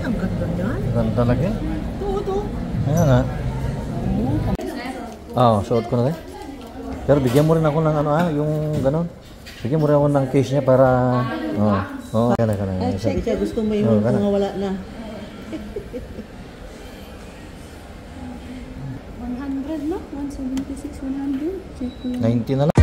Ay, ang ganda niyan. Ganda lagi. Ito, ito. Ayan nga. Oo, suot ko na rin. Pero bigyan mo rin ako ng ano yung ganon. Bigyan mo rin ako ng case niya para... Oo, oo. Kana, kana. Ay, siya, gusto mo yung Oo, kana. mga wala na. 100 no? 176, 100. Check ko lang. 90 na lang.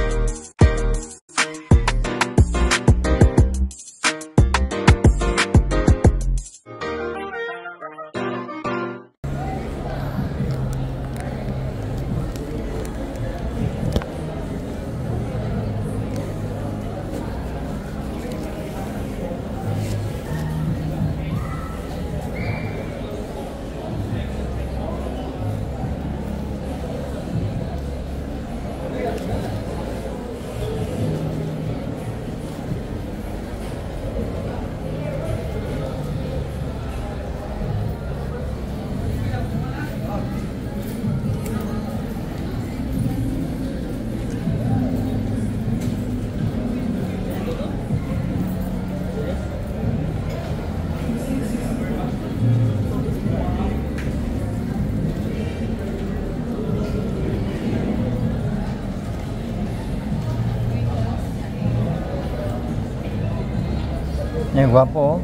Yan, gwapo oh.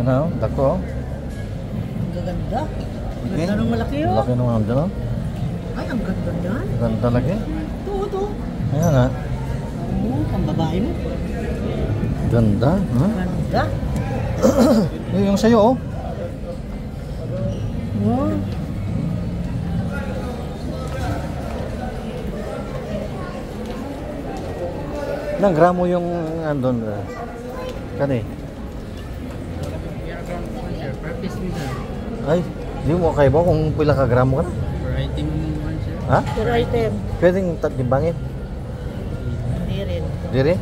Ano, dako oh. Ang gaganda. Okay. Ganda ng malaki oh. Laki nung ano, no? Ay, ang ganda niyan. Ganda lagi. Ito, ito. Ayan nga. Oo, pang babae mo. Ganda. Huh? Ganda. Yung sa'yo oh. Wow. Ilang gramo yung andon? Kani? Per piece ni sir. Ay, di mo kaya ba kung pila ka gramo ka na? Per item man sir. Ha? Per item. Pwedeng timbangin? Hindi rin. Di rin?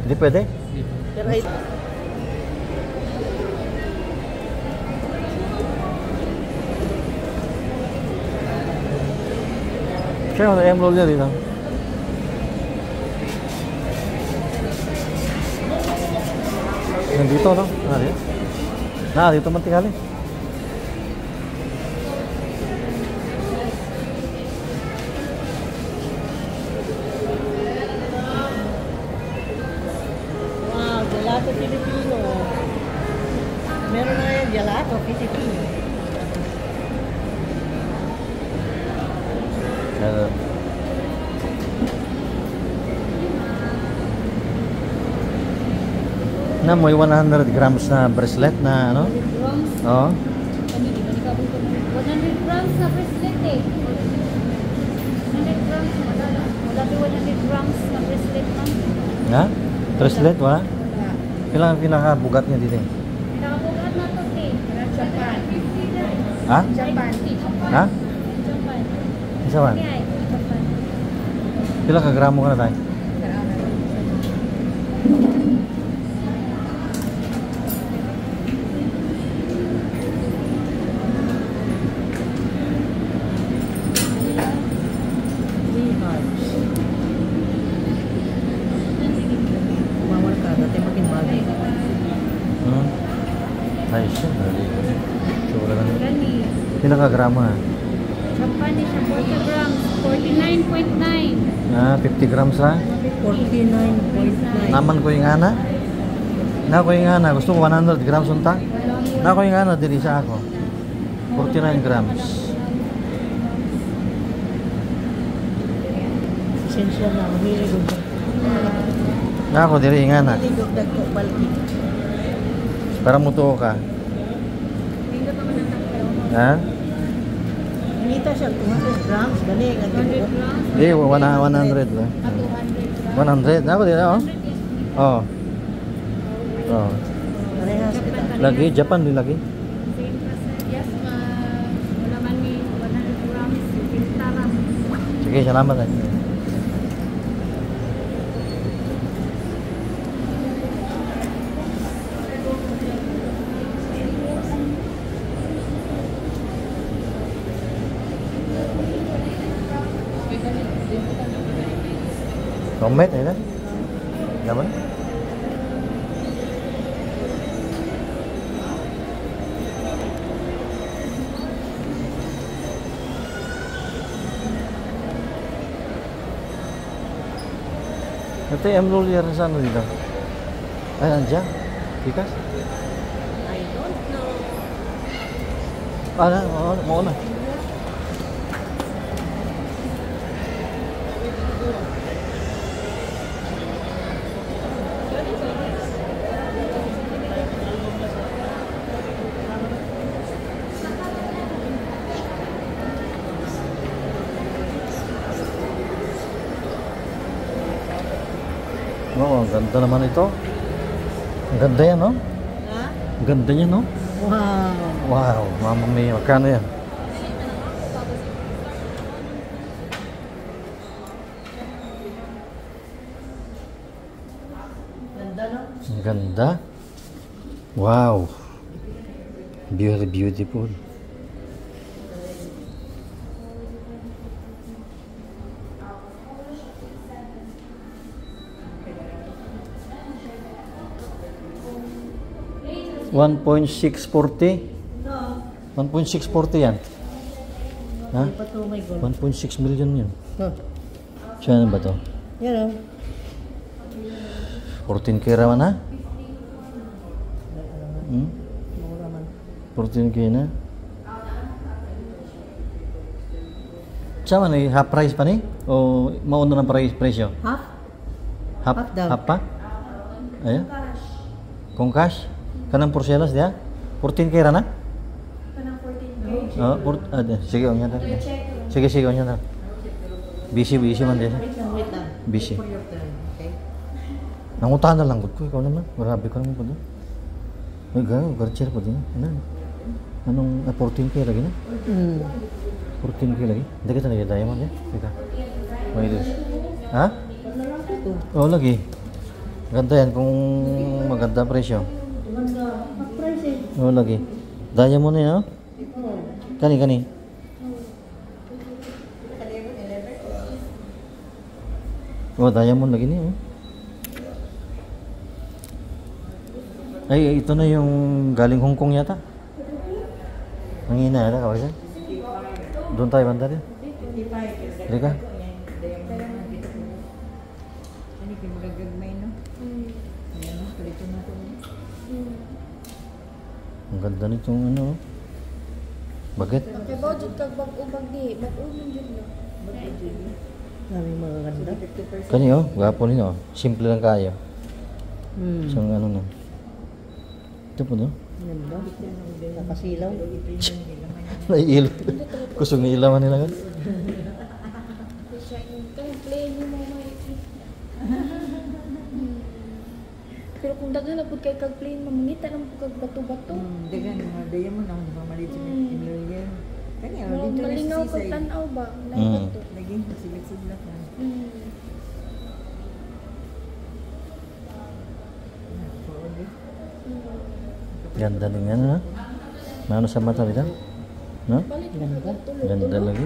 Hindi pwede? Di po. Per item. Siya, wala yung niya dito. Nandito, no? Na dito? Na, dito man tingali. Wow, gelato Filipino. Meron na yan, gelato Filipino. Kaya, na mo 100 grams na bracelet na ano? 100 grams. Oo. Kami, di ba nikabot ko? 100 grams na bracelet eh. 100 grams, wala lang. Wala ba 100 grams na bracelet ma'am? Ha? Bracelet, wala? Wala. Kailangan pinakabugat niya dito eh. Pinakabugat na to eh. Japan. 50 na. Ha? Japan. Ha? Japan. Isa man? Kaya, Japan. Pila ka gramo ka na tayo? Three hearts. Kumawal ka, dati maging bagay. Ay, siya. Sobra lang. Gani. Pila ka gramo ha? Japan ni siya 40 grams. 49.9. Ah, 50 grams ha? 49.9. Naman ko yung ana. Na ko yung ana. Gusto ko 100 grams unta. Na ko yung ana diri sa ako. 49 grams. Pasensya na, mamili ko. Na ako diri yung ana. Mamili ko, dagko, balki. Para mutuo ka. Ha? Nangita siya, 200 grams, gani, nga 200 tibuok. grams. Di, 100 lang. Ah, 200 grams. 100. Na ako diri oh. 100 is Oh. Oh. Parehas kita. Lagi Japan din lagi. Same kasi. Yes, ma. Wala man ni 100 grams. Pintara. Sige, salamat eh. Comment này đó. Dạ mấy. Ito yung M. Lhuillier sa ano dito? Ay, nandiyan. Pikas? I don't know. Ah, na, mo na. Oh, ang ganda naman ito. Ang ganda yan, no? Ha? Ang ganda niya, no? Wow. Wow, Mamma mia, magkano yan? Ganda, no? Ang ganda. Wow. Very beautiful. 1.640. No. 1.640 yan. Ha? Hindi pa to may gold. 1.6 million yun. Huh. Siya ba to? Yan, oh. 14K raman ha? Hmm? Mura man. 14K na. Sama ni half price pa ni? O mauna ng price presyo? Half? Half, Half daw. half pa? Ayan. Kung cash? Kanang porselas diya? 14K ra na? Kanang 14K. Oh, sige, unya na. Sige, sige, unya na. Busy, busy man din. Wait lang, wait lang. Busy. Wait for your turn, okay? Nangutahan na lang gud ko, ikaw naman. Grabe ka naman po doon. Ay, gano'n, garcher po din. Ano? Anong, 14K lagi na? Mm. 14K lagi? Hindi kita lagi diamond ya? Teka. Wait. Ha? Ano lang ito? Oo, lagi. Ganda yan kung maganda presyo. Ganda. Half price eh. Oo, lagi. Diamond na yun, no? Oh. Kani, kani. Oh, diamond lagi niya. Oh. Ay, ito na yung galing Hong Kong yata. Nangina yata, kawasan. Doon tayo banda rin. Halika. Ano yung magagagmay, no? Ayan, no? Palito na ito. Ang ganda nitong ano. Oh. Bakit? Okay, ba jud kag bag-o bag di, bag-o man jud no. Daming mga ganda. 50%. Kani oh, gwapo nino. Oh. Simple lang kayo. Mm. Isang ano na. Ito po no? Ganda. Nakasilaw. Naiilo. Kusog na ilawan nila kan. Siya yung kanang play ni mo may. Pero kung daghan na pud kay kag plane, mamangita na pud kag bato-bato. Dagan, mga diamond ang mamalit sa million. Kani, ang Murag dito na malingaw sa pag seaside. tan-aw ba, na bato. Lagi, sigit-siglat na. Ganda din yan, ha? Mano sa mata dito? No? Palit na kag tulo. Ganda lagi.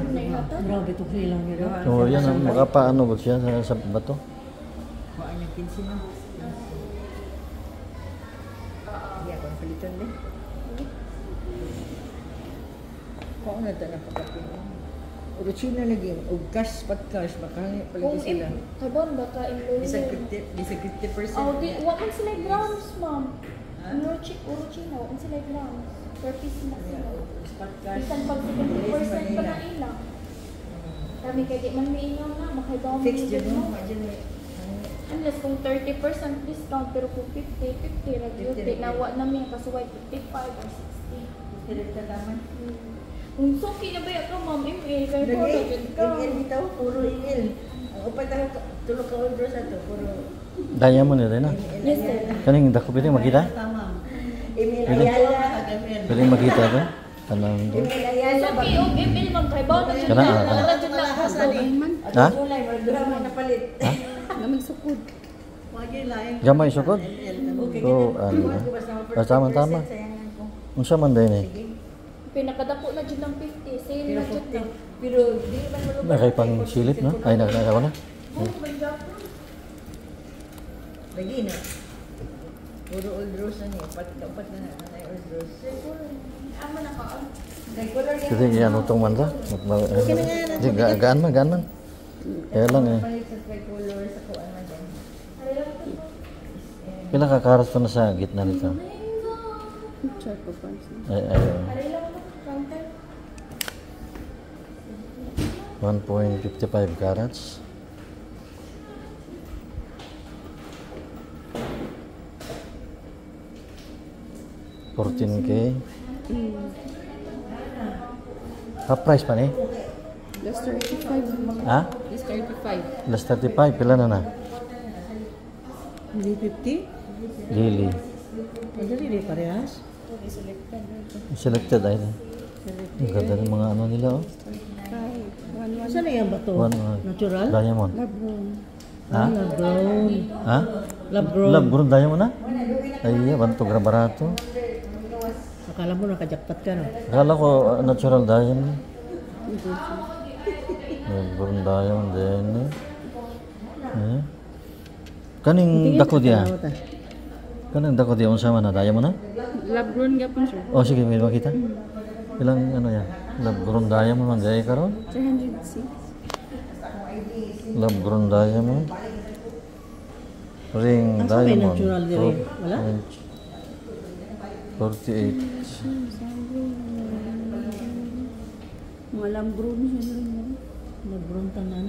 Grabe itong silaw nila. So, yan, ah, makapaano ba siya sa bato? Kuhaan yung 15 na. Hindi ako palitan din. Kuhaan na ito na pagkapin. Original lagi, og cash pat cash, baka Kung palagi sila. kabon baka in Bisag 50, bisag 50%. Oh, di wa man sila grams, ma'am. Orochina, wa man sila grams. Per piece na sila. Spot cash. Bisan pag 70% pa na ila. Kami kay di man miingon na, makaibaw man Fixed yun yun mo. mo. Imagine mo. Unless kung 30% discount, pero kung 50, 50 ra gyud. 50 Di na wa na mi kasuway 55 or 60. Hirap ka naman. Kung suki na ba ka, ma'am, ML, kay po Lagi, na gyud ka. ML bitaw, puro ML. Ang upat ako, tulog ka order sa to, puro Diamond nila na. ML Yes, sir. Ayala. Kaning dako pwede makita? Tama. ML Pwede? Ayala. Pwede makita ba? Kanang ML Ayala. Suki og ML, ma'am, kay bawo na jud Kana, na. ah, kana. Wala jud na. Ha? Gulay, magdura mo napalit. Ha? Sukod. Wagi lain. Gamay sukod? Okay, So, ano? Ah, tama, tama. Unsa man din eh. Pinakadako na jud ng 50, sale Pero na jud na. 50, pero di man malupad. Nakay pang silip, no? Ay, nakay ko na. Oh, may Japon. Lagi na. Puro old rose na niya. Upat, upat na na. Nanay old rose. Amo na ka. Tricolor yan. Kasi yan, utong man ta. Di, gaan man, gaan man. Kaya lang eh. Palit sa tricolor sa kuan man dyan. Pila ka carats to na sa gitna nito? Check ko pa. Ay, ay, ay. 1.55 carats. 14K. Half price pa ni? Less 35. Ha? Less 35. Less 35, pila na na? Hindi 50? Lily. Madali di parehas. Selected ay. Ang ganda ng mga ano nila oh. 5. 1, 1. Saan na yan ba to? One, Natural? Diamond. Labron. Ha? Ah, lab grown. Ha? Lab grown. Lab grown diamond na? Ay, banto gra barato. Akala mo nakajakpat ka, no? Akala ko natural diamond. Lab grown diamond din. Eh. Eh. Kaning dako diya. Tanaw ta. Kaning dako diya unsa man na diamond na? Labron gapon sir. Oh sige, may makita. Ilang ano yan? Lab grown diamond man diay karon? 306. Lab grown diamond. Ring Asa may diamond. natural diri? Wala? 48. Mga lambron siya rin. Lab grown tanan.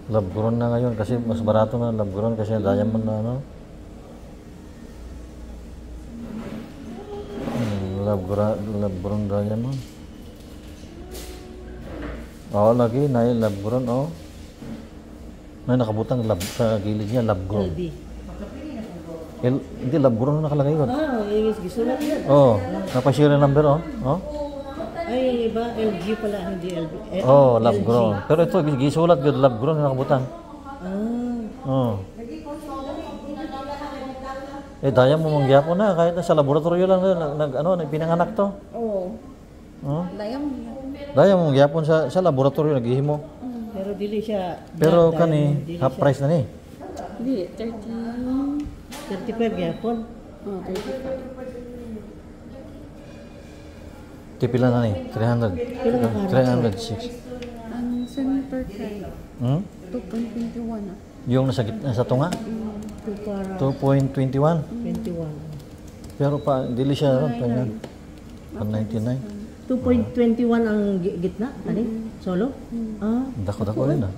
Lab grown na ngayon kasi mas barato na lab grown kasi diamond na ano. Lab grown diamond. Oo, lagi na lab grown oh. May nakabutang lab sa gilid niya, lab grown. LB. Hindi, lab grown na nakalagay yun. Ah, ingis gisulat yan. Oh, napashare number oh. Oh. Ay, yung iba, LG pala, hindi LB. Eh, Oh, lab LG. grown. Pero ito gisulat gyud lab grown na nakabutang. Ah, Oh. Eh, daya mo mangyapon na kahit na sa laboratorio lang nag, nag ano, pinanganak to. Oo. Oh. Diamond. Daya mo mangyapon sa laboratorio naghihimo. pero dili siya. Pero black kani diamond, dili half siya. price na ni. Hindi, 30. 35 gyapon. Oh, 35. Tipila na ni 300. Pila ka carats? 306. Ang center kay 2.21 ah. Yung nasa gitna sa tunga, 2 para 2.21. 21. Pero pa dili siya ron pa yan. 199. 2.21 ang gitna, tani? Solo? Ah, Dako-dako rin ah.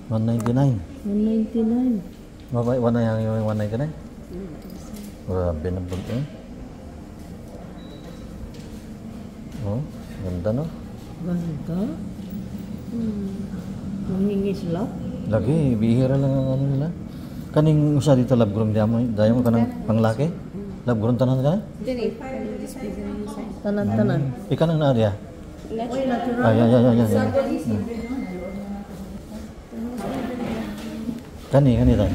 199. 199. Mabay, wala yung 199? Grabe na ba eh. Oh, ganda no? Ganda. Nangingislap. Lagi, bihira lang ang ano nila. Kaning usa dito lab groom diamo, dayon ka ng panglaki. Lab groom tanan ka na? Dili, display din sa. Tanan-tanan. Ikaw nang naariya. Uy, natural. Ay, ay, ay, ay, ay. Kani, kani tayo.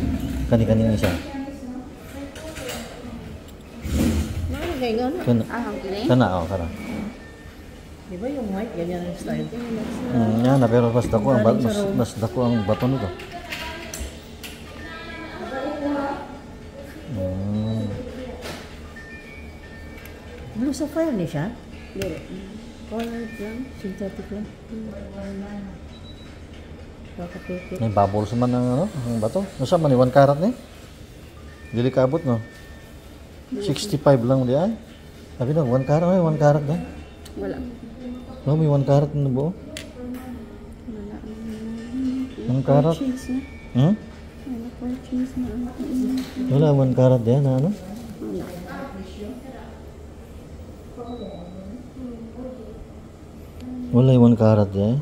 Kani, kani ang isa. Ano kay nga na? Kana, Ah, ang kini? kana, oh, kana. Di ba yung white, ganyan ang style? Yan na, pero mas dako ang, mas dako ang bato nito. Blue sapphire ni siya? Dili. Colored lang. Synthetic lang. Kakapeke. May bubbles man ang ano, ang bato. Nasa man ni 1 karat ni? Dili kaabot no. 65 lang di ay. Sabi na 1 karat ay 1 karat na. Wala. No, may 1 karat na buo. Wala. 1 karat. Cheese na. Wala four cheese na. Wala 1 karat diyan na ano? Wala. Wala 1 karat diyan.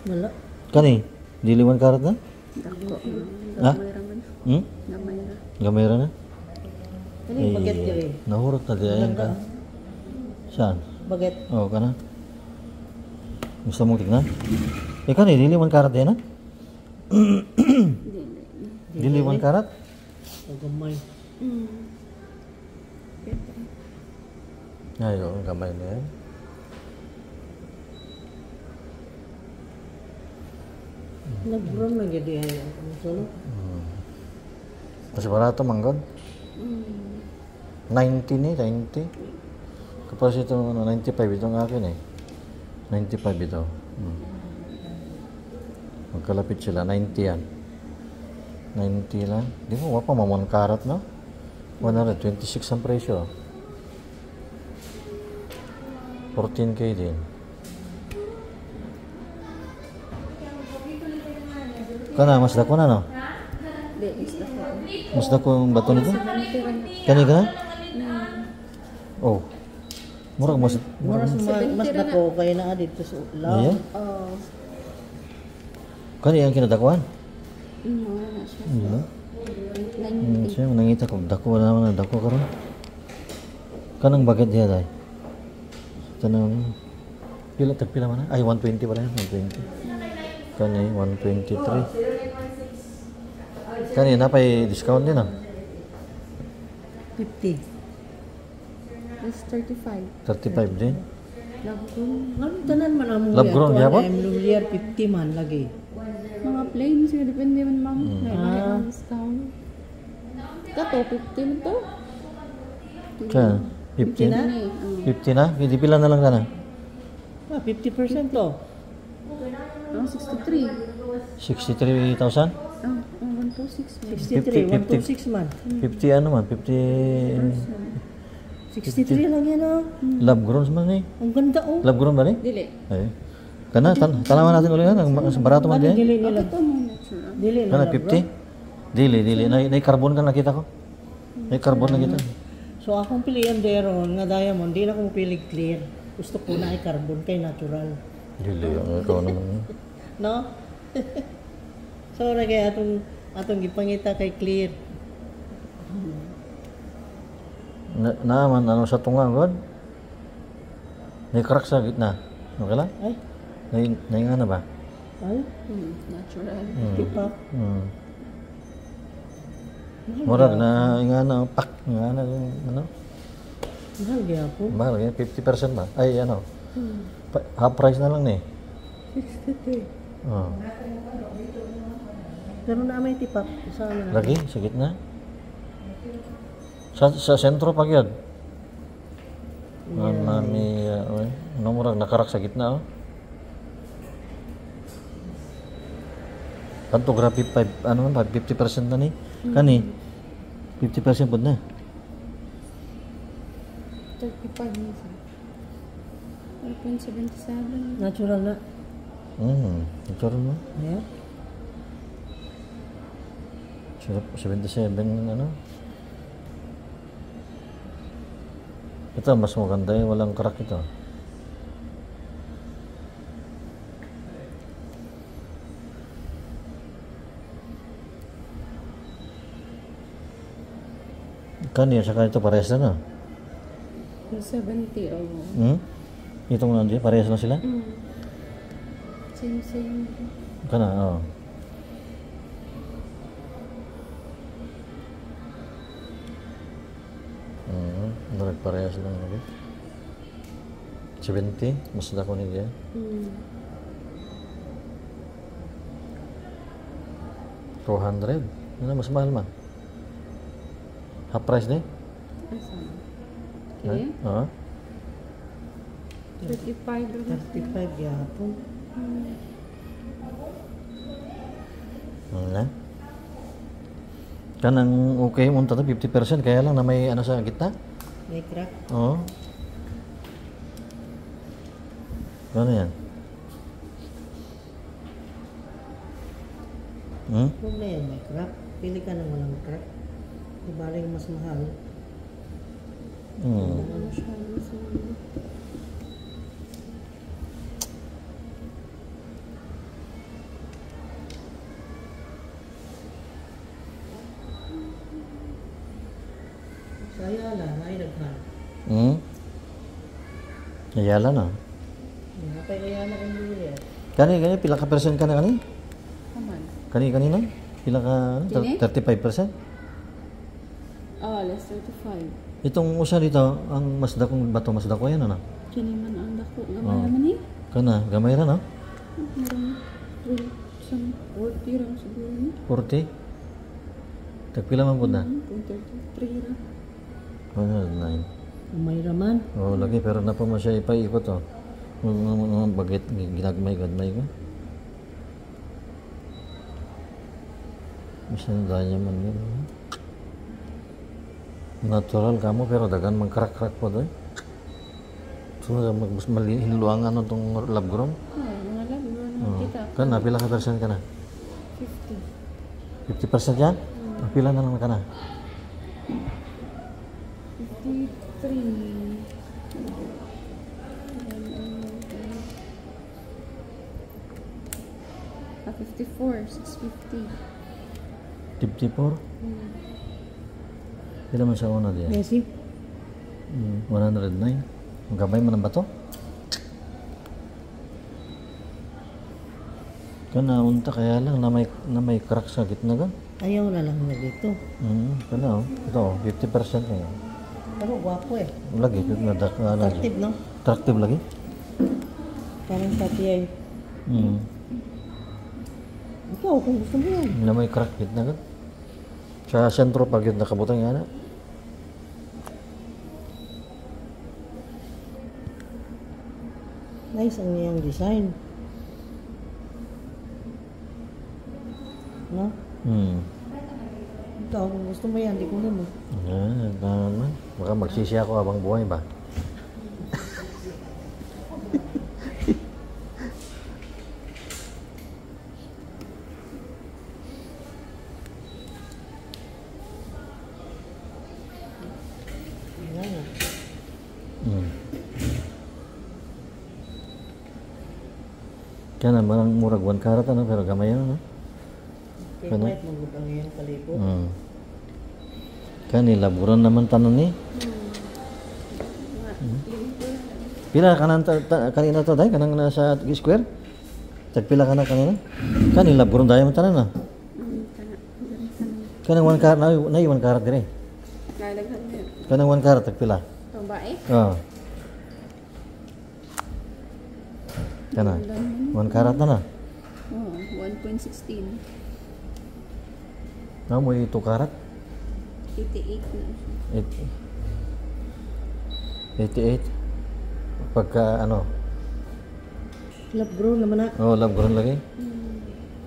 Wala. Kani, dili 1 karat na? Dako. Ha? Gamay ra man. Gamay ra. Gamay ra na? Ano yung baguette diri? Nahurot na di ayan ka. Saan? Baguette. Oo, kana. Gusto mong tignan? Eh, kani, dili 1 karat diyan na? Dili. Dili 1 karat? O gamay. Pwede. Ay, oo, gamay na yan. Nag-brown na gyud ay ang solo. Mas barato manggod. 90 ni, 90. Kapag ito, ano, 95 itong akin eh. 95 ito. Magkalapit sila, 90 yan. 90 lang. Di mo, wapa mo 1 karat, no? 126 ang presyo. 14K din. Kana, mas dako na, no? Di, is dako. Mas dako ang bato nito? 70 ra na. Kani ka na? Oh. Murag mas... Mura Murag, sa mas dako kay naa dito sa yeah. love. Oh. Kani ang kinadakuan? Wala na siya. Mm. 90. Siya, nangita ko. Dako na naman ang dako karon. Kanang baget diya day. Tanaw ni. Pila tag pila man na? Ay 120 pala yan, 120. Kani 123. Kani na pay discount din ah. 50. That's 35. 35 din. Love ko. Ano tanan man ang Love grown, gyapon? I'm Lumiere 50 man lagi. Mga plain, siya depende man ma'am. May discount. Kato, 50 man to. Kaya 50 na? Ni, 50 na? Hindi pila na lang kana. Ah, 50% to. Oh, 63. 63,000? Ah, 126 man. 63, 50, 126 man. 50 ano man, 50 63 lang yan oh. love grown man ni. Ang ganda oh. Love grown ba ni? Dili. Ay. Kana tanawan natin ulit na, mas barato man Ano din. dili nila? Ito mo natural. Dili na Kana love 50? Dili, dili. Nay carbon ka nakita ko. May carbon nakita. So akong pilihan deron nga diamond, di na ko mopili clear. Gusto ko na ay carbon kay natural. Dili, ang ikaw naman. No? So ra kay atong gipangita kay clear. Na, naaman, ano sa tunga, God? May crack sa gitna. Okay lang? Ay, Nay nga na ba? ay, Natural. tipak. Murag na, nga na, pak, nga na, ano? Mahal gyapon. Mahal, yan, 50% ba? Ay, ano? Half price na lang ni. 63. Oh. Pero na may tipak sa na. Lagi, sa gitna. Sa sentro pag yun. Mami, ano murag nakarak sa gitna, oh. Kanto grabe 5 ano man 50% na ni. Kani 50% pud na. 35 na siya. 4.77. Natural na. Natural mo. Yeah. 77 ano. Ito mas maganda eh, walang crack ito. Kani saka ito parehas na no? 70, oh. Itong nandiyan, parehas na sila? Same, same. Kana, oo. Murag parehas lang lagi. 70, mas dako ni diya. 200. Ano mas mahal man? Half price din? Asa? Okay. Oo. 35 rin. 35 gyapon. Na. Kanang okay mo to 50% kaya lang na may ano sa gitna. May crack. Oo. Ano yan? Huwag na yan may crack. Pili ka ng walang crack. Di ba rin mas mahal? Ano siya? Sa Ayala, may daghan. Ayala na. Napay Ayala kung bili. Kani pila ka percent ka na kani? Kaman. Kani kanina? Pila ka ano? Kini? 35%? Oh, less 35. Itong usa dito, ang mas dakong bato, mas dako yan ano? Kini man ang dako. Gamay naman eh. Kana, gamay ra no? Meron. Some 40 ra siguro ni. 40. Tagpila man pud na? 0.33 ra. 109. May raman. Oo, lagi pero na pa mo siya ipaikot oh. Mga bagit ginagmay gadmay ko. Bisan diamond yun. Natural kamo pero dagan mang crack-crack po doy. So mas malihinluangan ano tong lab grown. Oh, mga lab grown na kita. Kana pila ka percent kana? 50. 50% yan? Pila na lang kana? 53. Ah, 54, 650. 54? Pila man sa una diya? Messi? 109. Ang gamay man ang bato. Kana unta kaya lang na may crack sa gitna gan. Ayaw na lang na dito. Kana oh. Ito oh, 50% na yun. Pero gwapo eh. Lagi na dak na Attractive, no? Attractive lagi. Parang pati ay. Ikaw, kung gusto mo yan. Na may crack gitna gan. Sa sentro pag yun nakabutang yan. Nice ang iyang design. No? Ikaw, kung gusto mo yan, di ko mo. Ah, naman. Baka magsisi ako habang buhay ba? Yan nga. Kaya naman ang murag 1 karat ano, pero gamay ano, no? Kaya white, magud ang iyang kalibot. Kani laburan naman tanan ni. Pila kanan kanina to day kanang nasa square? Tagpila kana kanina? Kani laburan dayon man tanan na. Kana. Kanang 1 karat na 1 karat dire. Lalaghan niya. Kanang 1 karat tagpila. Itong bae? Oh. Kana. 1 karat na na. Oo, 1.16. Na mo 2 karat. 88 na siya. 88. Pagka ano? Lab grown naman na. Oh, lab grown lagi.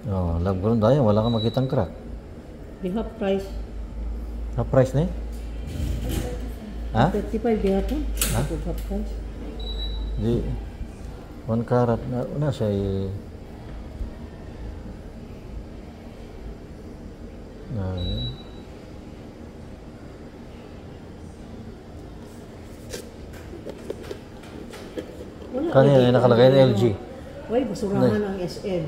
Oh, lab grown dayon wala ka makitang crack. Di half price. Half price na eh? Ha? 35 di hapon. Ha? Half price. Di 1 karat na una siya na Wala. Kanina ay nakalagay na LG. Uy, basurahan ang SM.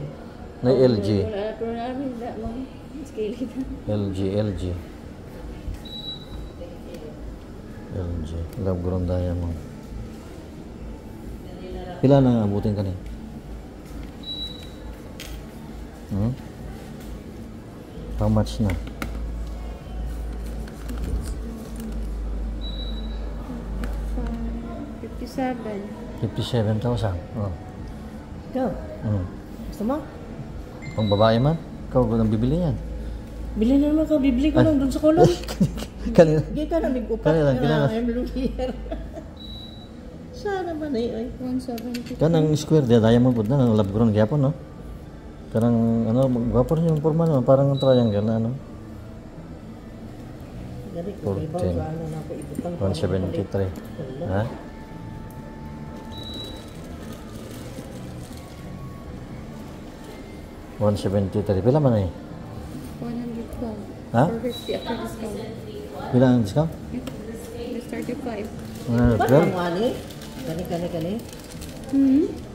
Na LG. Wala, pero namin na mga scale ito. LG, LG. LG. Lab grown diamond. Pila na abutin ka ni? How much na? 57. 57,000. Oh. Ikaw, gusto mo? Pang babae man, ikaw ang bibili yan. Bili na naman ka, bibili ko lang dun sa kolon. Kanina. Hindi ka na nag-upat. Kanina, kanina. I'm Lumiere. Sana man eh. Ay. 170. Kanang square dia diamond pud na nang lab grown gyapon no. Kanang ano gwapo rin yung forma no, parang triangle na ano. Gani ko ibaw 14. sa ano na ako ibutang. 173. Ha? 173. Pila man eh? 112. Ha? 450 after discount. Pila ang discount? It's 35. Uban 112? mo ani? Gani gani gani.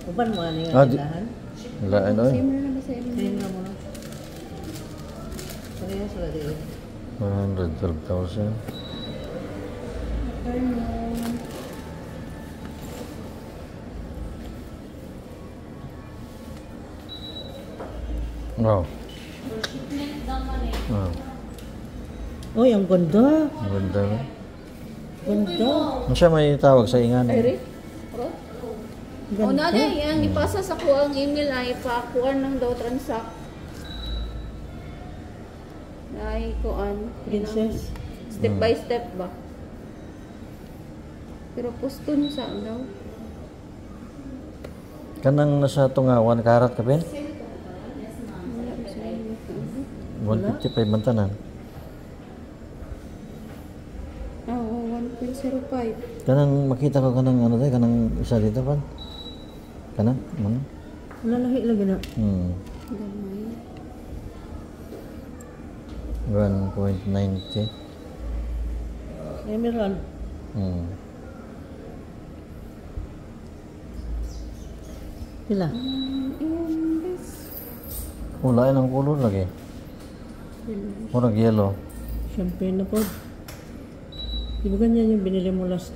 Uban mo ani Ah, nga tindahan? Wala ano eh. Same na lang ba sa inyo? Same na mo. No? Pareho sila di. 112,000. Afternoon. Wow. Oh. Uy, ang ganda. Ang ganda. No? Ganda. Ano siya may tawag sa ingan? Ay, Ro? O na di, ang ipasa sa ko ang email ay ipakuan ng daw transact. Ay, kuan. Princess. Step by step ba? Pero puston sa daw. Kanang nasa tunga, 1 karat ka pin? Wala ba siya? 1 155 man tanan. Oo, 1.05. Kanang makita ko kanang ano tayo, kanang isa dito pan. Kanang ano? Lalahi lagi na. Gamay. 1.90. Emerald. Pila? And this. Wala ang color lagi. Murag yellow. Champagne na po. Di ba ganyan yung binili mo last?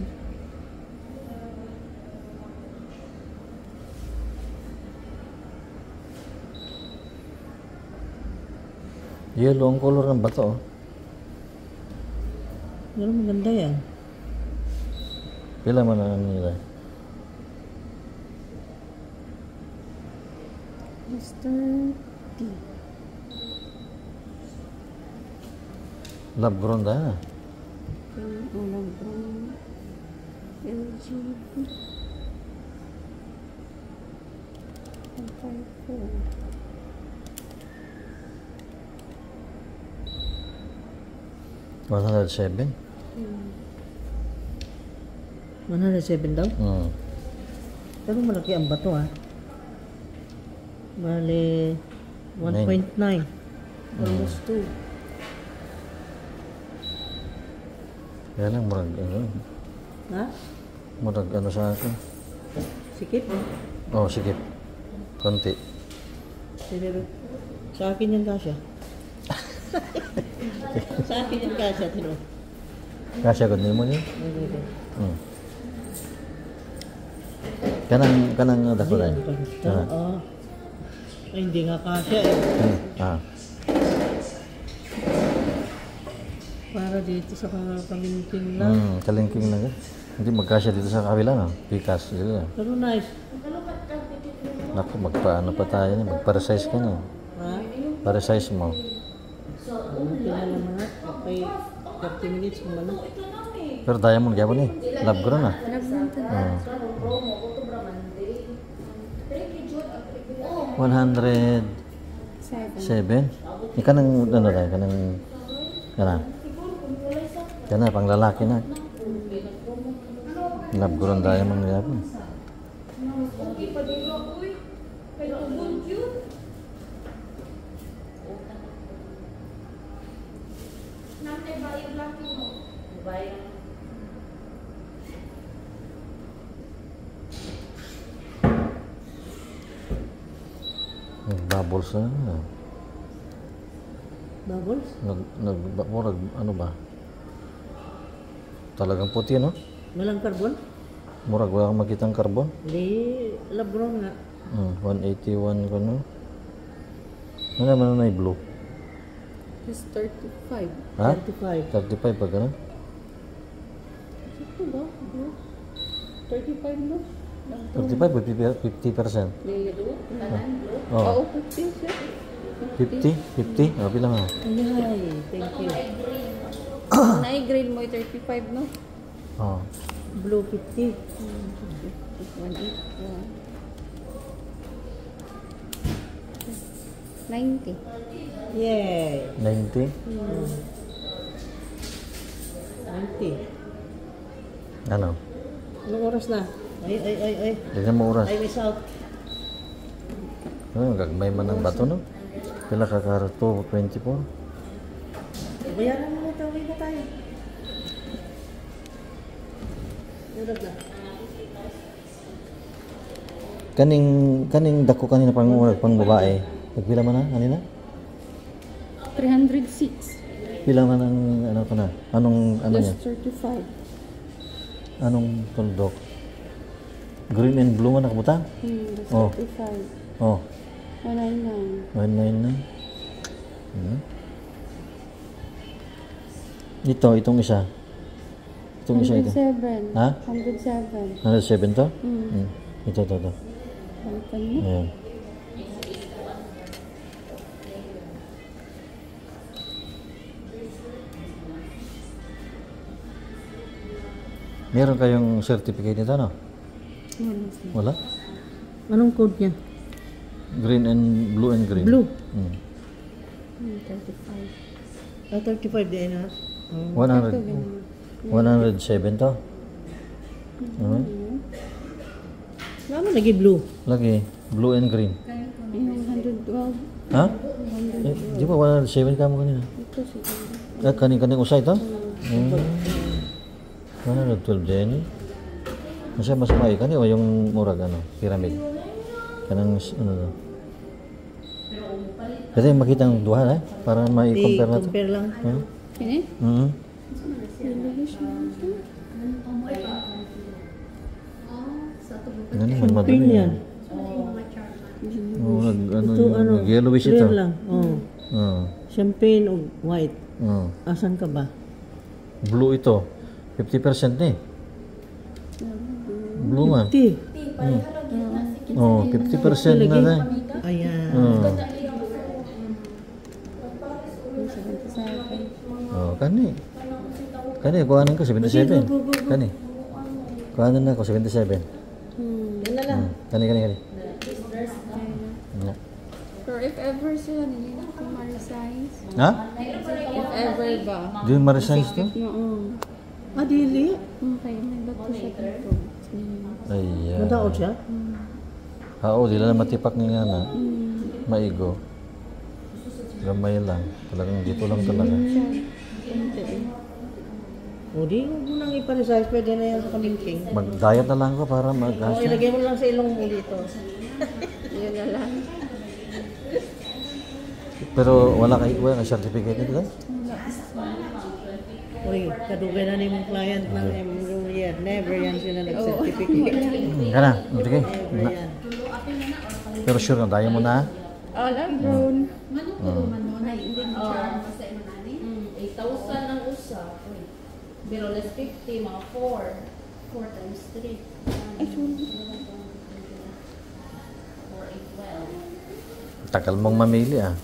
Yellow ang color ng bato. Oh. Pero maganda yan. Pila man ang ano nila? Plus 30. Lab grown da. Ulang brown. LGB. 154. 107. 107 daw? Pero malaki ang bato ha. Bale, 1.9. Almost 2. Kaya lang murag ano, Ha? murag ano sa akin. Sikip? Oh, sige. Konti. Sige. Sa akin yan kasya. Sa akin yan kasya, tino. Kasya gud nimo ni. Kanang kanang dako Ay, rin. ang ganda. Ah. Ay, hindi nga kasya eh. Ah. Para dito sa kalingking lang. Kalingking lang. Hindi magkasya dito sa kabila no. Pikas dito. Pero nice. Naku, magpaano pa tayo ni, magpa-resize ka na. Ha? Pa-resize mo. Okay na naman na. Okay. 30 minutes kung ano. Pero diamond gyapon ni. Lab grown na. Lab grown to. 107. 7. Ika nang ano tayo, kanang kana. Kana pang lalaki na. Lab grown diamond gyapon. Nag-bubbles na. Bubbles? Nag, murag, ano ba? Talagang puti, no? Walang carbon? Murag, wala kang makitang carbon. Hindi, lab grown nga. 181 ko, no? Ano naman na blue? Is 35. Ha? 35. 35 pa ganun? Ito ba? Blue? 35 no? 35 o 50%? Oo, Oh. 50 siya. 50? 50? Oh, pila nga. Ay, thank you. Na-grade mo yung 35 no? Oh. Blue 50. 181. 90. Yay! 90? 90. Ano? Anong oras na? Ay, ay, ay, ay. Tignan mo oras. I miss out. Ano, gagmay man ang bato, no? Pila ka karat? 224? Bayaran mo na ito. Uwi na tayo. Oras na. Kaning dako kanina pang pang babae. Nagpila man na kanina? 306. Pila man ang ano ko na? Anong ano Plus niya? 35. Anong tuldok? Green and blue man nakabutang? Plus Oh. 35. Oh, 199. 199. Ito, itong isa. Itong isa ito. 107. Ha? 107. 107 to? Mm. Ito, ito, ito. Balikan mo. Ayan. Meron kayong certificate nito, no? Wala siya. Wala? Anong code niya? Green and blue and green. Blue. 35. Ah, 35 din ha? Oh. 100, 107 to. Lama lagi blue. Lagi, blue and green. Yung 112. Ha? Eh, di ba 107 ka mo kanina? Ito siguro. Ah, kaning usay to? 112 din. Masya mas may kani o yung murag ano, pyramid. Kanang ano to. Pwede makita ang duha eh, para mai-compare na to. I-compare lang. Hmm? Kini? Mm. Yellowish na siya. Ano naman Champagne madumi. yan. Oo, nag ano, Ito yung ano, yellowish clear ito. lang. Oh. Oo. Champagne o white. Oo. Asan ka ba? Blue ito. 50% na eh. Blue man. 50. Oh, 50% na na. Ayan. Oo. Yung 77. Oh, kani. Kani, kuhanan ko 77. Kani. Kuhanan na ako 77. Yan na lang. Kani, kani, kani. Nga. Pero if ever sila nila kung ma-resize. Ha? If ever ba? Di mo ma-resize to? Oo. Ah, dili. Okay, may bato siya dito. Ayan. Madaot siya? Oo, di lang matipak ni nga na. Maigo. Gamay lang. Talagang dito lang talaga. Siya. Konti eh. O di, huwag mo nang iparesize. Pwede na yan sa kamingking. Mag-diet na lang ako para O, mag ilagay mo lang sa ilong mo dito. Yun na lang. Pero wala kay certificate nito, eh? Uy, kadugay na ni mong client ng M. Juliet. Never yan sila nag-certificate. Kana, sige. Never Na. yan. Pero sure na, diet mo na. Oh, love grown. 8,000 ang usa. Uy. Pero less 50, mga 4. 4 times 3. Ay, sorry. 4, 8, 12. Tagal mong mamili ah.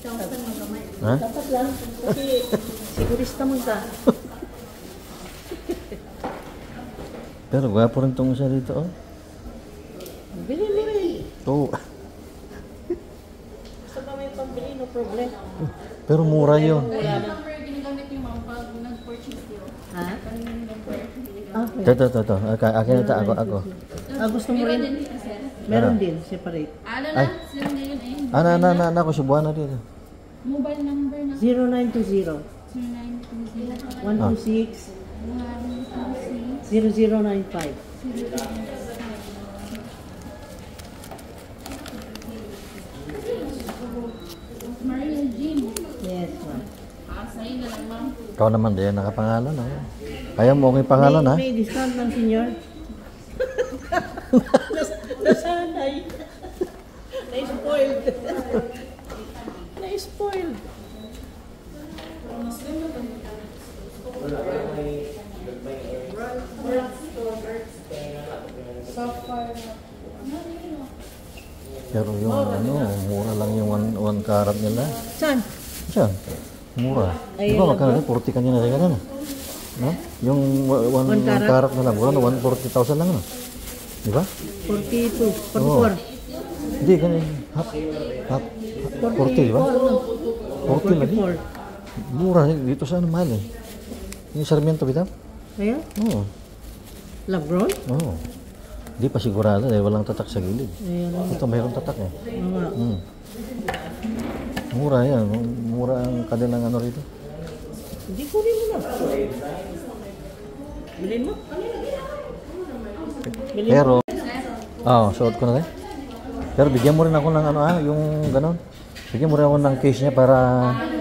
8,000 magamay. Ha? Dapat lang. Kasi sigurista mo ka. Pero gwapo rin tong isa dito oh. Bili mo eh. To. Basta pa may pambili, no problem. Pero mura yun. Wala na. Number ginagamit niyo ma'am pag nag-purchase niyo. Ha? Ah, okay. Ito, ito, ito. Okay, akin ito, ako, ako. Ah, gusto mo rin? Meron din, separate. Ano Ay. na? Sila na yun eh. Ana, ana, ana, ana, ako subuhan na dito. Mobile number na 0920 0920 126 126 0095. Maria Jean. Yes, ma'am. Ah, sa'yo na lang ma'am. Ikaw naman din, nakapangalan ah. Ayaw mo akong pangalan ah. May discount ng senior. Nasanay. Na-spoiled. Na-spoiled. Pero yung ano, mura lang yung 1 karat nila. Saan? Saan? Mura. Ayun Di ba lang magkano rin? 40 kanina sa kanina. No? Yung One 1 karat? karat na lang, mura na 140,000 lang no? Di ba? 42, 44. Hindi, ganun. Half, half, 40, di ba? 40 lagi. 44. Mura eh. Dito sa ano, mahal eh. Yung Sarmiento, bitaw? Ayan? Oo. Labron? Oo. Hindi pa sigurado dahil walang tatak sa gilid. Ayan. Ito mayroong tatak eh. Oo nga. Mura yan. Mura ang kanilang ano rito. Hindi, kunin mo na. Bilhin mo? Bilhin mo. Pero, oo, suot ko na rin. Pero bigyan mo rin ako ng ano ah, yung ganon. Bigyan mo rin ako ng case niya para,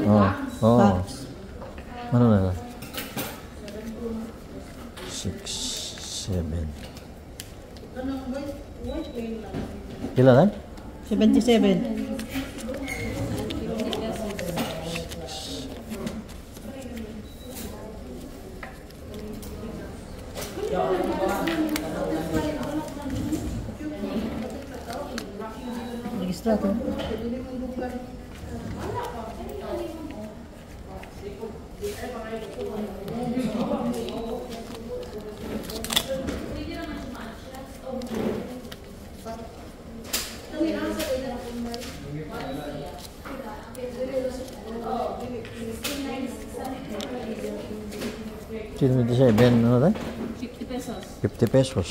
oo, oo. Box. Ano na lang? 6, 7. Ilan lang? 77. Registrato. 77, ano tayo? 50 pesos. 50 pesos.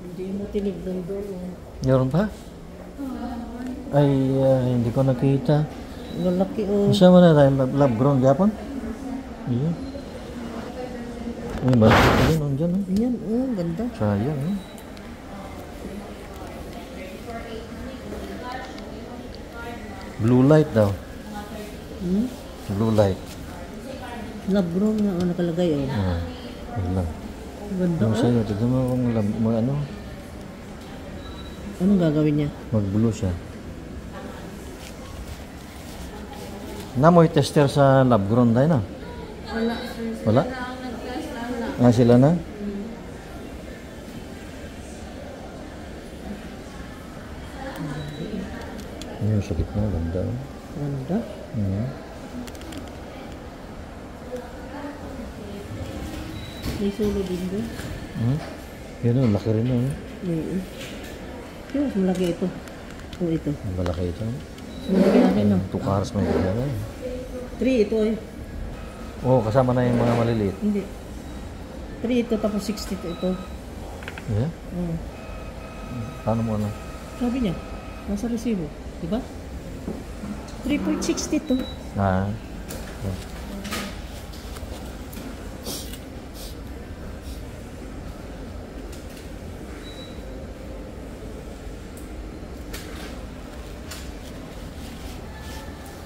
Hindi mo tinignan doon. Oh. Meron pa? Ay, hindi ko nakita. Malaki oh. Saan mo na tayo? Lab grown Japon? Iya. Ay, malaki pa din. Andyan, oh. Ayan, oh, ganda. Sayang, eh. Blue light daw. Hmm? Blue light. Lab grown nga oh, nakalagay oh. Ah, yun lang. Ganda Ano oh. sa'yo? Tignan mo kung lab, mag, ano, Anong gagawin niya? mag-blue siya. Namoy tester sa lab grown tayo na. Wala, sir. Sila Wala? na ang nag-test na. Ah, sila na? Ayun, sa gitna. Ganda. oh. Ganda. Mm. May solo din doon. Hmm? Yun, oh, laki rin. Oh. Oo. Pero mas malaki ito. Oh, ito. Malaki ito. Mas malaki akin, no? 2 cars may gano'n. 3 ito eh. Oo, oh, kasama na yung mga maliliit. Hindi. 3 ito tapos 62 ito. Yeah? Oo. Paano mo ano? Sabi niya, nasa resibo. Di ba? 3.62. Ah.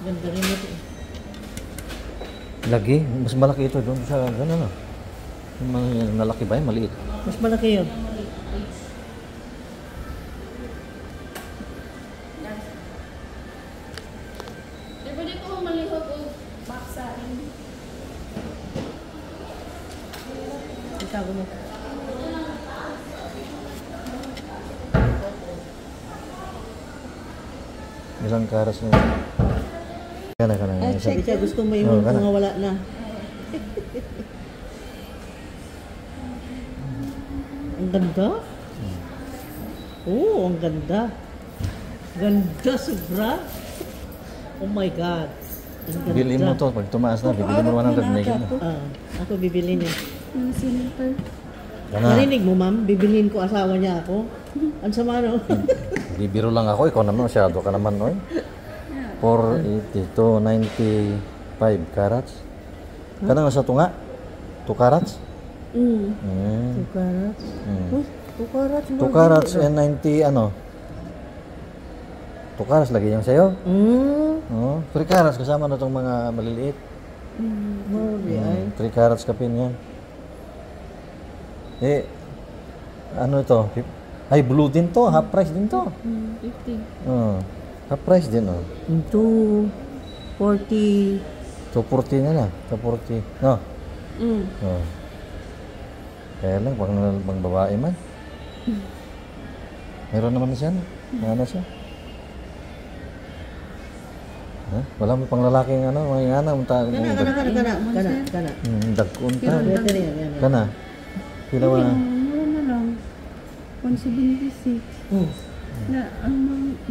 Ganda rin ito. eh. Lagi, mas malaki ito doon sa gano'n ano. Yung mga malaki ba yun? Maliit. Mas malaki yun. Sir, pwede ko malihok o box sa akin. Itago mo. Ilang karas na yun? Kana, kana. Eh, check. Siya gusto mo Oo, yung kana. mga wala na. Ang ganda. Oo, ang ganda. Ganda sobra. Oh my God. Ang ganda. Bilhin mo to. Pag tumaas na, bibili mo 100 mega na. Ah, ako bibili niya. Yung silver. Kana. Narinig mo, ma'am? Bibilhin ko asawa niya ako. Ang sama, no? Bibiro lang ako. Ikaw naman, masyado ka naman, oy. 482, 95 carats. Kana nga sa tunga? 2 carats? Mm. Mm. 2 carats. Mm. Uy, 2 carats. 2 carats and 90, ano? 2 carats lagi yung sayo. Mm. Oh, 3 carats kasama na itong mga maliliit. Mori, ay. 3 carats kapin yan. Eh, ano ito? Ay, blue din to. Half price din to. 50. Oh, half price din, oh. 240. 240 na lang. 240. No? Mm. Oh. Kaya lang, pang babae man. Meron naman na siya, no? May ano siya? Ha? Wala mo pang lalaking ano, mga ingana. Kana, kana, kana, kana, kana, kana. Dagkon ta. Yan, yan, yan, yan. Kana. Pila ba na? Mura na lang. 176. Oh, Na, ang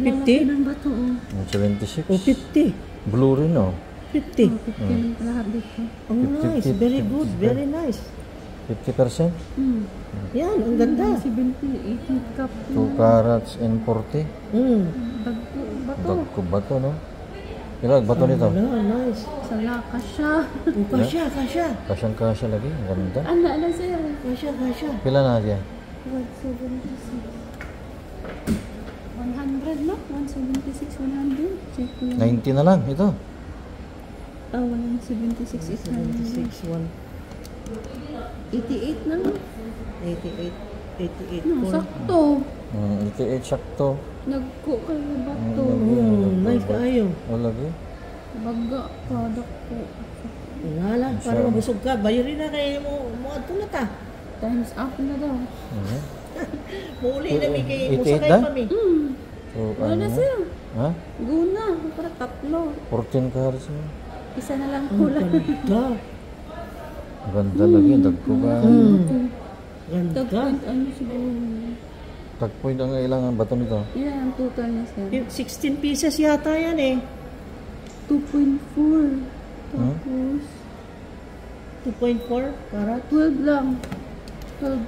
50? malaki ng bato, oh. 76. oh, 50. Blue rin, oh. 50. Oh, 50 lang lahat dito. Oh, nice. 50, Very good. Very nice. 50%? Mm. Yan, ang ganda. 70, 80 cup. 2 carats and 40. Mm. Bagko, bato. Dagko ba to, no? Pila, bato nito? Wala, nice. Sala, kasya. Oh, kasya, kasya. Kasyang kasya lagi. Ang ganda. Ano, ano sa'yo? Kasya, kasya. Pila na siya? 176. 100. 100 no? 176, 100. Check ko lang. 90 na lang ito. Ah, 176, 800. 76, 1, 88 na lang. 88, 88, No, 4. sakto. 88 sakto. Nagko kayo ba to? Nice kaayo. O lagi. Baga ka, dako. Nga lang, para mabusog ka. Bayarin na kayo mo, mo adto na ta. Times up na daw. Muuli na mi kay 88 musakay na? pa mi. So, Wala ano na na? sir. Ha? Go na. Para tatlo. 14 carats na. Isa na lang kulang. Ganda. Ganda lagi. Dagko ka. Ganda. Tag point ano siguro. Tagpoint ang ilang ang bato nito. Yan ang total na sir. 16 pieces yata yan eh. 2.4. Tapos, 2.4 karat. 12 lang. 12,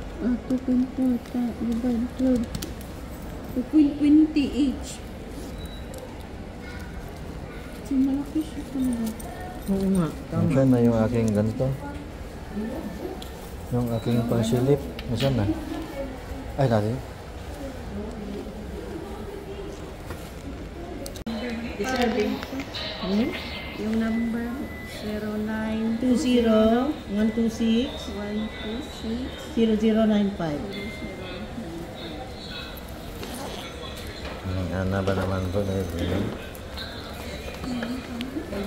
2.4 divide 12. 2.20 each. So, malaki siya talaga. Oo nga, tama. Nasaan na yung aking ganito? Yung aking pangsilip. Nasaan na? Ay, dati. Hmm? Yung number 09 20 126 126 0095. Ano ba naman ito?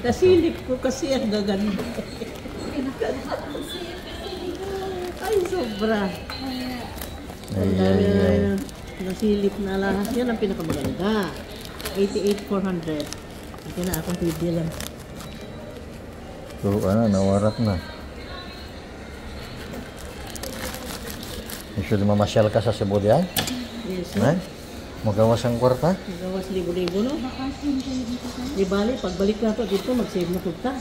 Nasilip ko kasi ang gaganda. Ay, sobra. Ay, Ang ay, dami ay. na nasilip na alahas. Yan ang pinakamaganda. 88,400. Ito na akong pwede lang. So, ano, nawarak na. Usually, mamasyal ka sa Cebu di ay? Yes. Eh? Magawas ang kwarta? Magawas libo-libo, no? Di bali, pagbalik na to dito, mag-save na punta.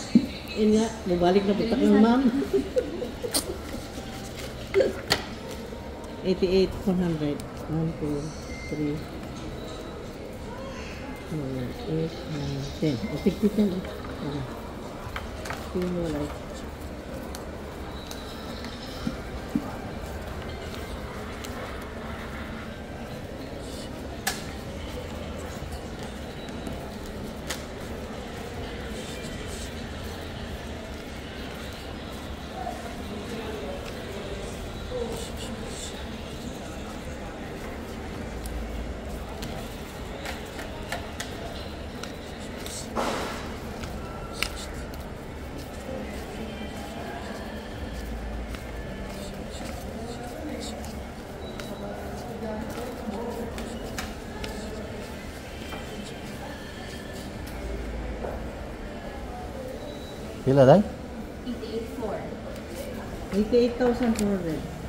Yun nga, mabalik na punta kang ma'am. 88,400. 1, 2, 3, 4, 8, 9, 10. O, 50, 10. Ano? Tingnan mo like. Pila, day? 88.4. 88,400.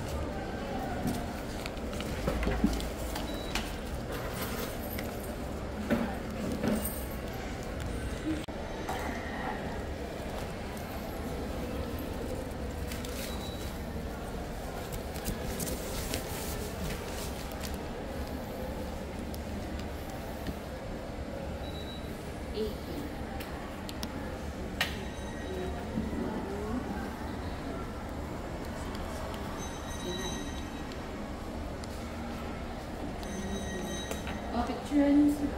Oh, picture niyo sir.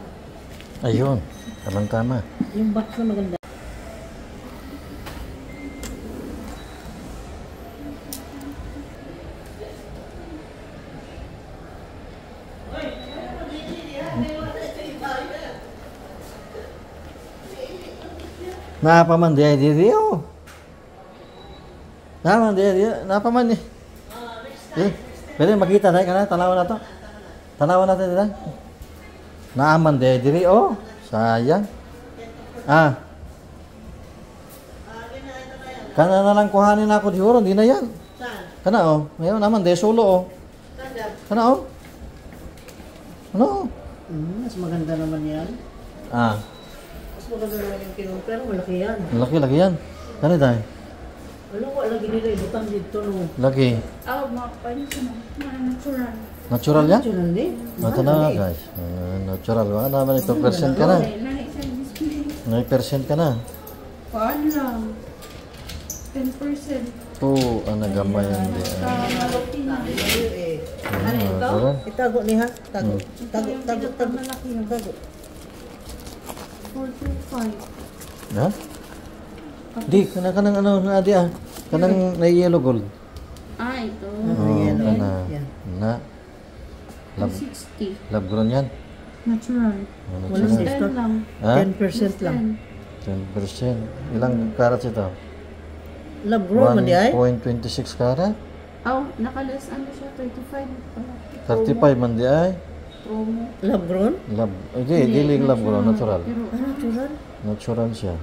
Ayun. Tamang tama. Yung box na maganda. Napa man di ay di oh. Napa man di ay di, napa man eh. Eh, pwede makita tayo kana tanawan na to. Tanawan natin dito. Naaman di ay diri oh. Sayang. Ah. Kana na lang kuhanin ako di hindi na yan. Saan? Kana oh, ngayon naman di solo oh. Saan dyan? Kana oh. Ano? Mas maganda naman yan. Ah, Mas maganda naman yung kinuha, pero malaki yan. laki laki yan. Kani tayo? Alam ko, lagi nila ibutang dito, no? Laki. Oh, mga siya mga natural. Natural yan? Natural eh. Ito na guys. Natural. Baka naman ito percent ka na. Lahi sa display. May percent ka na. Paan lang. 10%. Ito, ang nagamay yan. Sa malaki na. Eh, Ano ito? Itago niya. Tago. Tago, tago, tago. Tago. 425. Ha? Di, kanang ano, na di ah. Kanang na yellow gold. Ah, ito. Oh, yellow. kana. Yan. Na. Lab, 60. lab grown yan. Natural. Ano Walang siya? 10 lang. Ha? 10% lang. 10%. Ilang carats ito? Lab grown man di ay? 1.26 carat? Oh, nakaless ano siya, 35 pala. 35 man di ay? Promo. Lab grown? Lab, hindi, dili lab grown, natural. Pero, Ah, natural. Natural siya.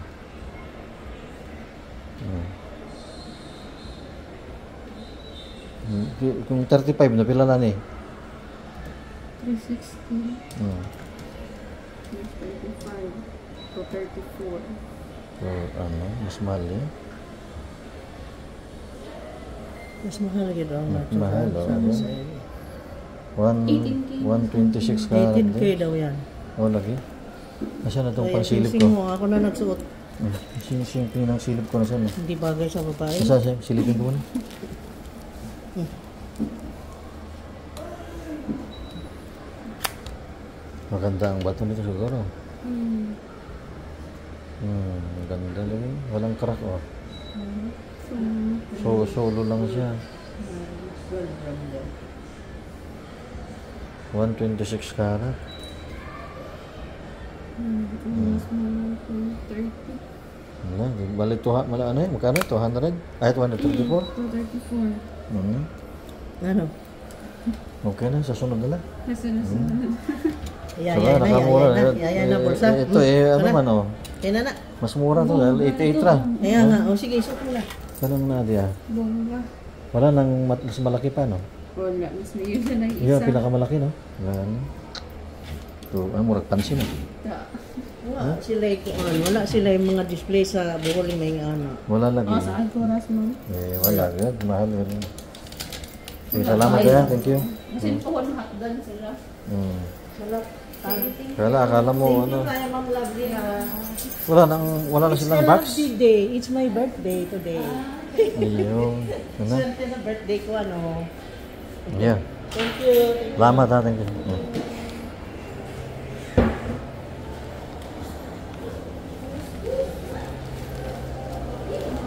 Kung 35 na, pila na ni? 360. Hmm. 35 to 34. So, ano, mas mahal eh. Mas mahal gid ang natural. Mahal, oh. Sabi sa iyo. 18K. 126 karat 18K din. daw yan. Oh, lagi. Nasaan na itong Kaya pansilip singsing ko? mo, ako na nagsuot. Singsing ng silip ko na saan eh. Hindi bagay sa babae. Nasaan siya? Silipin ko muna. Maganda ang bato nito siguro. Ganda lagi. Walang crack oh. So, solo lang siya. 126 karat. Mas mahal po. 30. Wala, balik tuha, wala ano eh, magkano? 200? Ay, 234? 234. Hmm. Ano? Okay na, sa sunod na lang. Nasa nasa. Yaya Saka, na, nakamura. yaya na. Yaya na, bulsa. Eh, ito eh, ano Tara. man oh. Kaya na na. Mas mura to, dahil 88 ra. Kaya nga. O sige, isuot mo na. Ganun na diya. Bongga. Wala nang mas malaki pa, no? Wala. Mas may yun na yung Iya, isa. pinakamalaki, no? Wala na. Ito, ah, murag pansin, eh. Ta. Wala sila ikuan. Wala sila yung mga display sa Bohol may ano. Wala lagi. Oh, sa Alcoraz, ma'am. Eh, wala. Yan, mahal. Ganun. Eh, salamat ya. Thank you. Kasi pohon hotdog sila. Akala mo, ano, Kaya Ma'am Lovely ha. wala na silang box. Lovely day. It's my birthday today. Ayun. Ano? Swerte sa birthday ko ano. Yeah. Thank you. Salamat ha, thank you. Mm.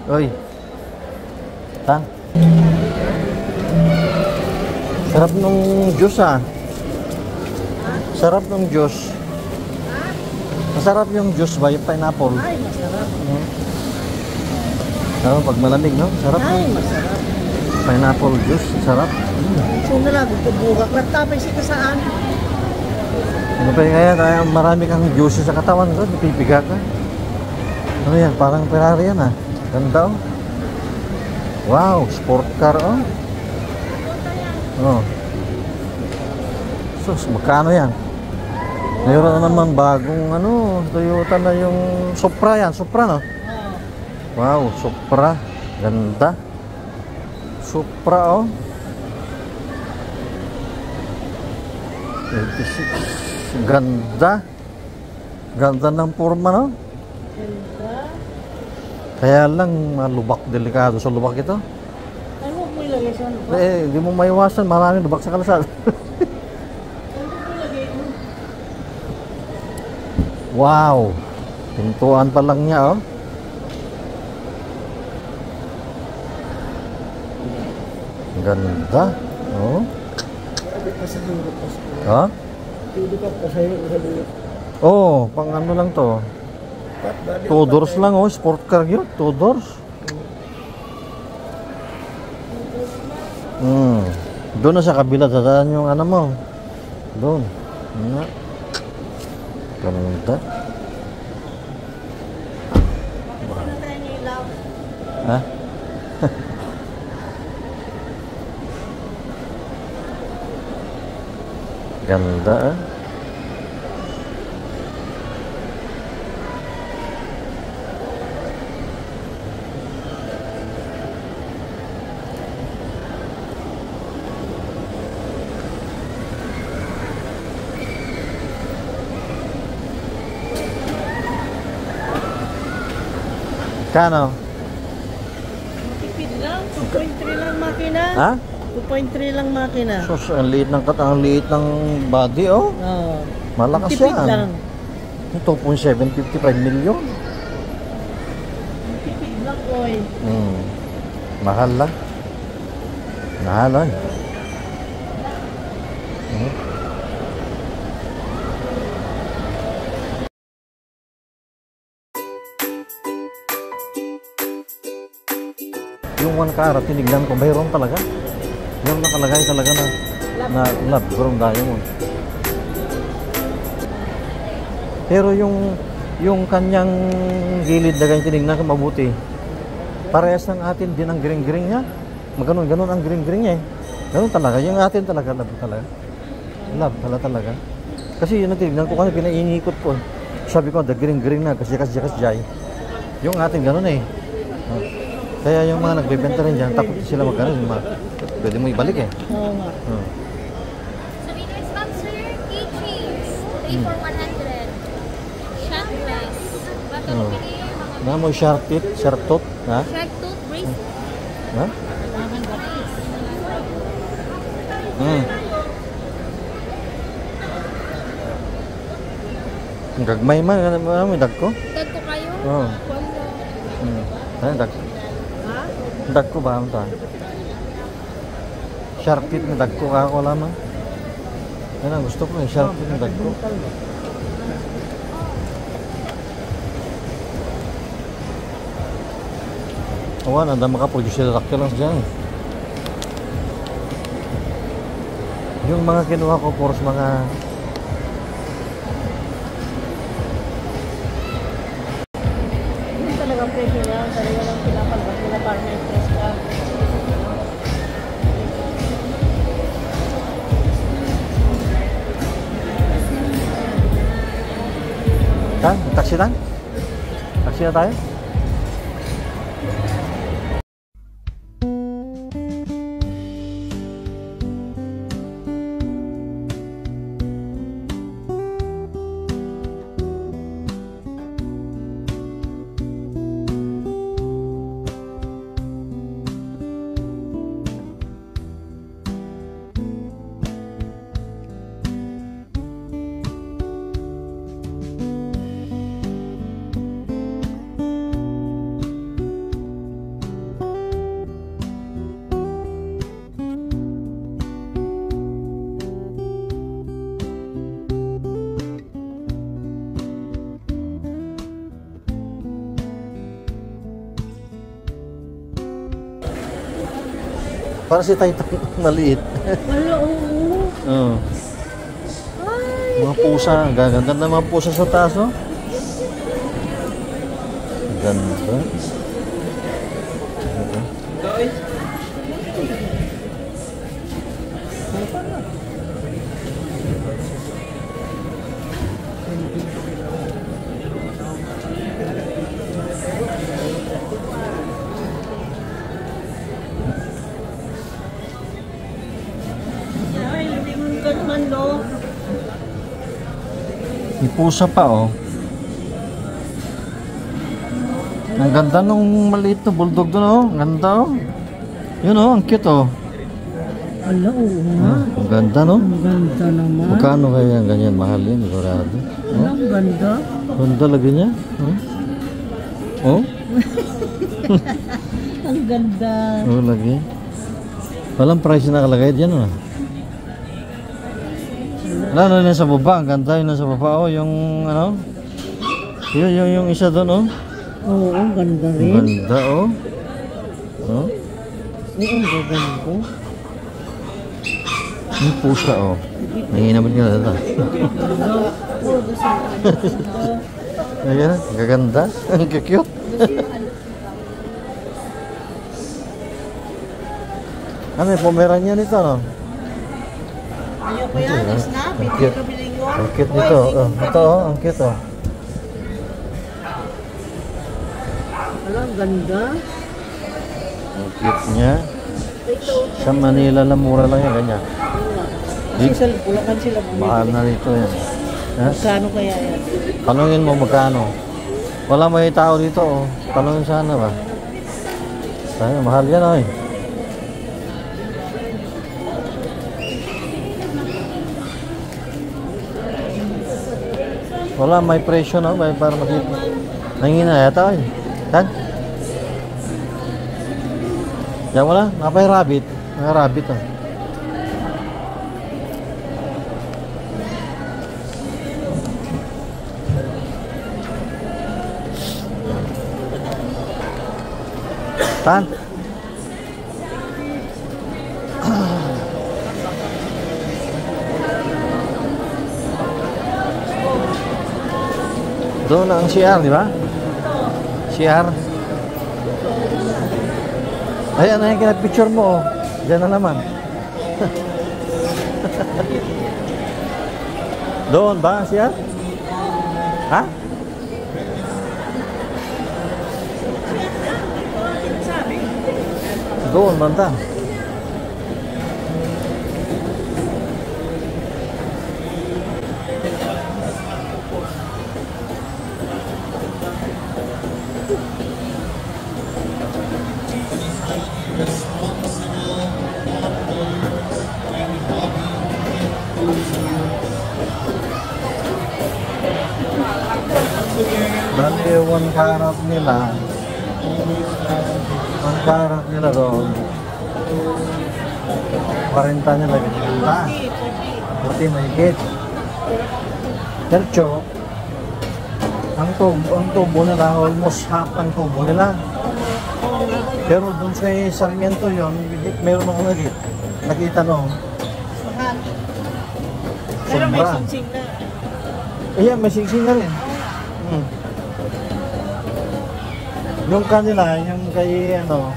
Oy. Tan. Sarap nung juice ah. Sarap nung juice. Masarap yung juice ba? Yung pineapple. Ay, masarap. Oh, pag malamig, no? Sarap. Ay, masarap. Pineapple juice. Sarap. So na lang, bugak. Nagtapay siya ka saan? Ano pa kaya? Kaya marami kang juice sa katawan ko. Napipiga ka. Ano yan? Parang Ferrari yan ah. Ganda oh. Wow, sport car oh. Oh. Sus, magkano yan? Mayroon na naman bagong ano, Toyota na yung Supra yan. Supra no? Wow, Supra. Ganda. Supra oh. 86. Ganda. Ganda ng forma, no? Ganda. Kaya lang, malubak, delikado sa lubak ito. Ay, huwag mo ilagay sa ano. Eh, di mo maiwasan, maraming lubak sa kalsada. Huwag mo ilagay mo. Wow! Pintuan pa lang niya, oh. Ganda. Oh. Ha? Oh, pang ano lang to. Two doors lang, oh. Sport car yun. Two doors. Hmm. Doon na sa kabila, dadaan yung ano mo. Doon. Nga. Ganda. Ano tayo ni Love? Ha? Ganda ah. Kano? Tipid lang. 2.3 lang makina. Ha? 2.3 lang makina. Sus, ang liit ng ang liit ng body, oh. Oo. Malakas Tipid yan. lang. 2.755 million. Tipid lang, oy. Mahal lang. Mahal lang. Yung 1 karat, tinignan ko, mayroon talaga. Yung nakalagay talaga na lab grown diamond. Pero yung kanyang gilid na ganyan, tinignan ko mabuti. Parehas ng atin din ang green-green niya. Maganon, ganon ang green-green niya eh. Ganon talaga. Yung atin talaga, lab talaga. Lab pala talaga. Kasi yun ang tinignan ko kasi pinainikot ko. Sabi ko, the green-green na kasi kasi kasi jay. Yung atin ganon eh. Oh. Kaya yung mga nagbebenta rin dyan, takot sila magkano. Pwede mo ibalik eh. Oo nga. Oh. So, winners ma'am, sir, keychains. 3 for 100. Shot glass. Bato Oh. pili mga Na mo shark teeth, shark tooth, ha? shark tooth bracelet. Ha? Ang gagmay man, ano mo, dagko? Dagko kayo? Oo. Ano, dagko? Dagko ba ang ta? Shark teeth na dagko ka ako lamang. Yan ang gusto ko, eh, shark teeth na dagko. Awan, anda makaproduce sila dagko lang dyan. Yung mga kinuha ko, puros mga Yun talaga presyo niya. Talaga lang pinapalabas nila para ma-impress ka. Tan, taxi tan? Taxi na tayo? Para si Taytay maliit. Wala, oo. Oo. Mga pusa. Ang gaganda ng mga pusa sa taas, oh. Ganda. Ay, lingon ka naman, no? May pusa pa, oh. Ang ganda nung maliit na bulldog doon, oh. Ang ganda, oh. Yun, oh. Ang cute, oh. Ala, oo nga. Ah, ang ganda, no? Ang ganda naman. Magkano kaya ang ganyan? Mahal yun, sigurado. Ala, ang ganda. Ganda lagi niya. Oh? Oh? Ang ganda. Oh, lagi. Walang price na nakalagay dyan, oh. Lalo na sa baba, ang ganda yun nasa baba, oh, yung ano? Yun, yung isa doon, oh. Oo, ang ganda Ang rin. ganda, oh. Oh? Oo, ang gaganda. Yung pusa, oh. Nanginamit ka na ito. Ayan, ang gaganda. Ang cute. Ano yung Pomeranian nito, no? Ayoko yan, snap. Ang Hindi cute. ko bilingon. Ang cute nito. Oh, ito, oh, ang cute, oh. Ala, ang ganda. Ang cute niya. Sa Manila lang, mura lang yan, ganyan. Kasi sa Bulacan sila bumibili. Mahal na rito yan. Ha? Magkano kaya yan? Tanungin mo magkano. Wala may tao dito, oh. Tanungin sana ba? Tayo, mahal yan, oy. Wala, may presyo na. May para makita. Nangina yata eh. Tan? Yan wala. Napay rabbit. Mga rabbit oh. Tan? Doon ang CR, di ba? CR. Ay, ano yung kinapicture mo, oh. Diyan na naman. Doon ba, CR? Ha? Doon, banda. Bali, 1 karat nila. 1 karat nila doon. 40 nila binibenta. 40 mahigit. Tercho, ang tubo nila, almost half ang tubo nila. Pero doon sa Sarmiento yun, meron akong nakita noon. Mahal. Pero may Sobra. singsing na. Ayan, may singsing na rin. Yung kanila, yung kay ano,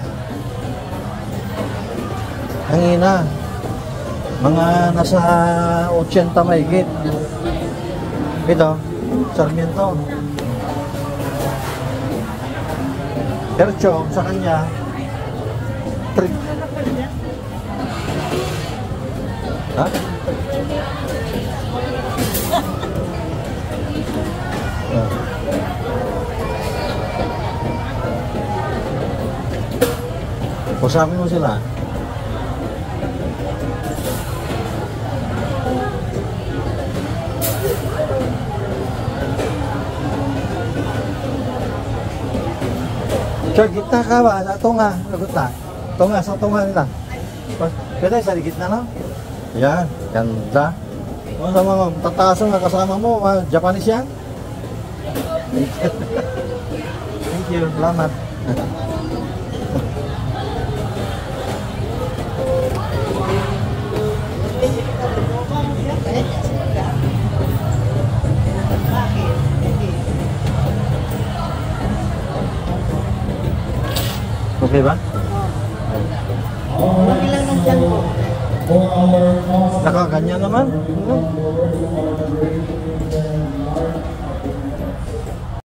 ang ina, mga nasa 80 mahigit. Ito, Sarmiento. Tercho, sa kanya, trip. Ha? Ah. Usapin mo sila. Sir, gitna ka ba? Sa tunga. Lagot na. Tunga, sa tunga nila. Pwede sa gitna lang. Yan, ganda. O, sa mga tataas nga kasama mo, mga Japanese yan. Thank you, salamat. Okay ba? Okay lang ng tiyan ko. Nakaganyan naman.